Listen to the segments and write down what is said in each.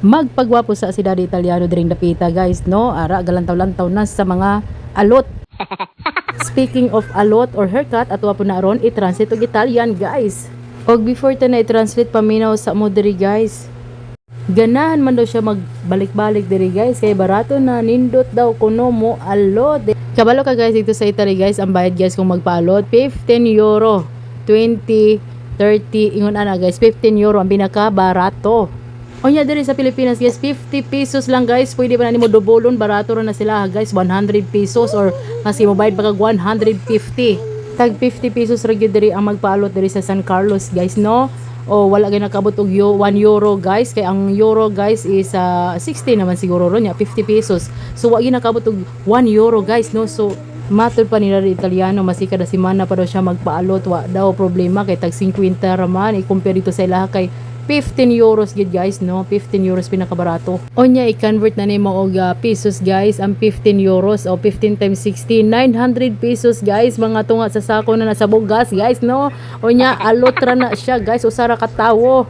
Magpagwapo sa si Daddy Italiano diring dapita, guys, no? Ara galantaw-lantaw na sa mga alot. Speaking of alot or haircut, ato po na ron i-translate og Italian, guys. Og before ta na i-translate, paminaw sa mo diri, guys. Ganahan man daw siya magbalik-balik diri, guys, kay barato na, nindot daw kuno mo alot. Kabalo ka, guys, dito sa Italy, guys, ang bayad, guys, kung magpaalot, €15, 20, 30, ingon ana, guys, €15 ang pinaka barato. Unya diri sa Pilipinas, guys, 50 pesos lang, guys. Pwede pa na nimo dobolon, barato ra na sila, guys, 100 pesos or maski mo bayad pa kag 150. Tag 50 pesos ra gyud diri ang magpaalot diri sa San Carlos, guys, no? O wala gyud nakabot og €1, guys, kay ang euro, guys, is 60 naman siguro ron ya, 50 pesos. So wa gyud nakabot og €1, guys, no? So matod pa nila Italiano, masi kada semana pa daw siya magpaalot, wa daw problema kay tag 50 ra man i-compare dito sa ilaha kay €15 gid, guys, no? €15 pinakabarato. Unya i-convert na nimo og pesos, guys, ang €15 o 15 times 60, 900 pesos, guys. Mga tunga sa sako na nasa bugas, guys, no? Unya alot ra na siya, guys, usa ra ka tawo.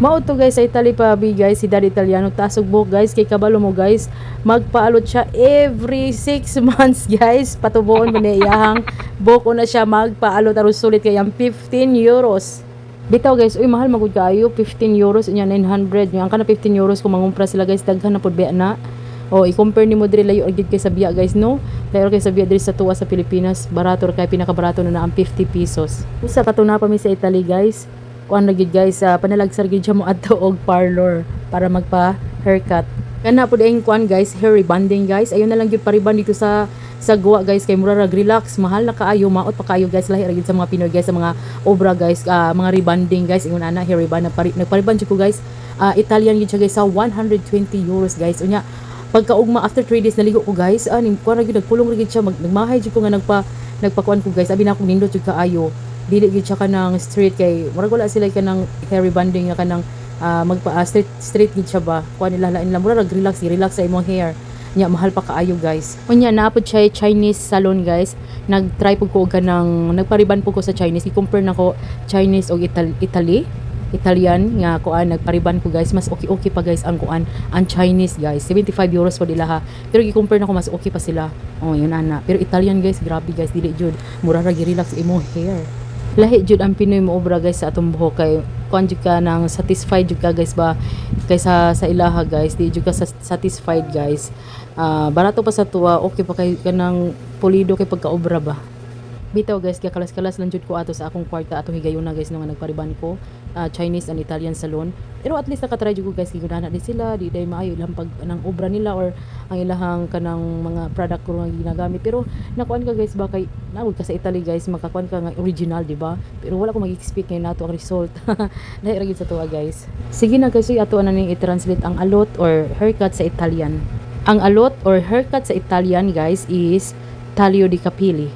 Mao to, guys, sa Italy pa bi, guys, si Daddy Italiano taas og buhok, guys, kay kabalo mo, guys, magpaalot siya every 6 months, guys. Patubuon mo niya iyahang buhok na siya magpaalot aron sulit kay ang €15. Bitaw, guys, uy, mahal magud kaayo, €15 unya 900. Ang kana €15 kung mangumpra sila, guys, daghan na pud biya na. O i-compare nimo diri, layo gyud kay sa biya, guys, no? Layo kay sa biya diri sa tuwa sa Pilipinas, barato ra kay, pinakabarato na na ang 50 pesos. Usa ka na pa mi sa Italy, guys. Kuan na gyud, guys, panalagsar gyud siya mo adto og parlor para magpa haircut. Kana pud ang kuan, guys, hair rebonding, guys. Ayun na lang gyud pariban dito sa guwa, guys, kay mura ra relax, mahal na kaayo, maot pa kaayo, guys. Lahi ra gyud sa mga Pinoy, guys, sa mga obra, guys, mga rebonding, guys, ingon ana, hair rebond. Nagpariban jud ko, guys. Italian gyud siya, guys, sa €120, guys. Unya pagkaugma, after 3 days, naligo ko, guys, ani kuan ra gyud, nagpulong ra gyud siya, nagmahay jud ko nga nagpakuan ko, guys. Abi na akong nindot jud kaayo, dili gyud siya kanang straight kay murag wala sila kanang hair rebonding nga kanang magpa straight straight gyud siya ba. Kuan nila, lain lang, mura rag relax relax sa imong hair. Nya mahal pa kaayo, guys. Unya naa pod siya Chinese salon, guys. Nag-try pud ko og kanang nagpariban pud ko sa Chinese. I-compare nako Chinese og Italy Italian nga kuan, nagpariban ko, guys. Mas okay okay pa, guys, ang kuan, ang Chinese, guys. €75 po nila ha, pero i-compare nako, mas okay pa sila. Oh, yun ana. Pero Italian, guys, grabe, guys, dili jud, mura ra relax imo hair. Lahi jud ang Pinoy mo obra, guys, sa atong buhok kay kuan jud ka nang satisfied jud ka, guys, ba, kaysa sa ilaha, guys. Di jud ka satisfied, guys. Barato pa sa tuwa, okay pa kay kanang pulido kay pagkaobra ba. Bitaw, guys, kaya kalas-kalas lang jud ko ato sa akong kwarta atong higayuna, guys, nung nagpariban ko Chinese and Italian salon. Pero at least nakatry jud ko, guys, gigunana din sila, di day maayo ilang pag anang obra nila or ang ilahang kanang mga product ko nga ginagamit. Pero nakuan ka, guys, ba, kay naud ka sa Italy, guys, makakuan ka nga original, di ba? Pero wala ko mag-expect ngayon nato ang result. Lahi ra gyud sa tuwa, guys. Sige na, guys, uy, ato na ning i-translate ang alot or haircut sa Italian. Ang alot or haircut sa Italian, guys, is taglio di capelli.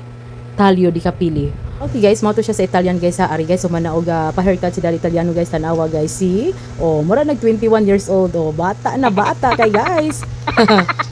Taglio di capelli. Okay, guys, mao to siya sa Italian, guys, ha. Ari, guys, humana og pa-haircut si Daddy Italiano, guys, tanawa, guys. See? Oh, mura nag 21 years old. Oh, bata na bata kay, guys.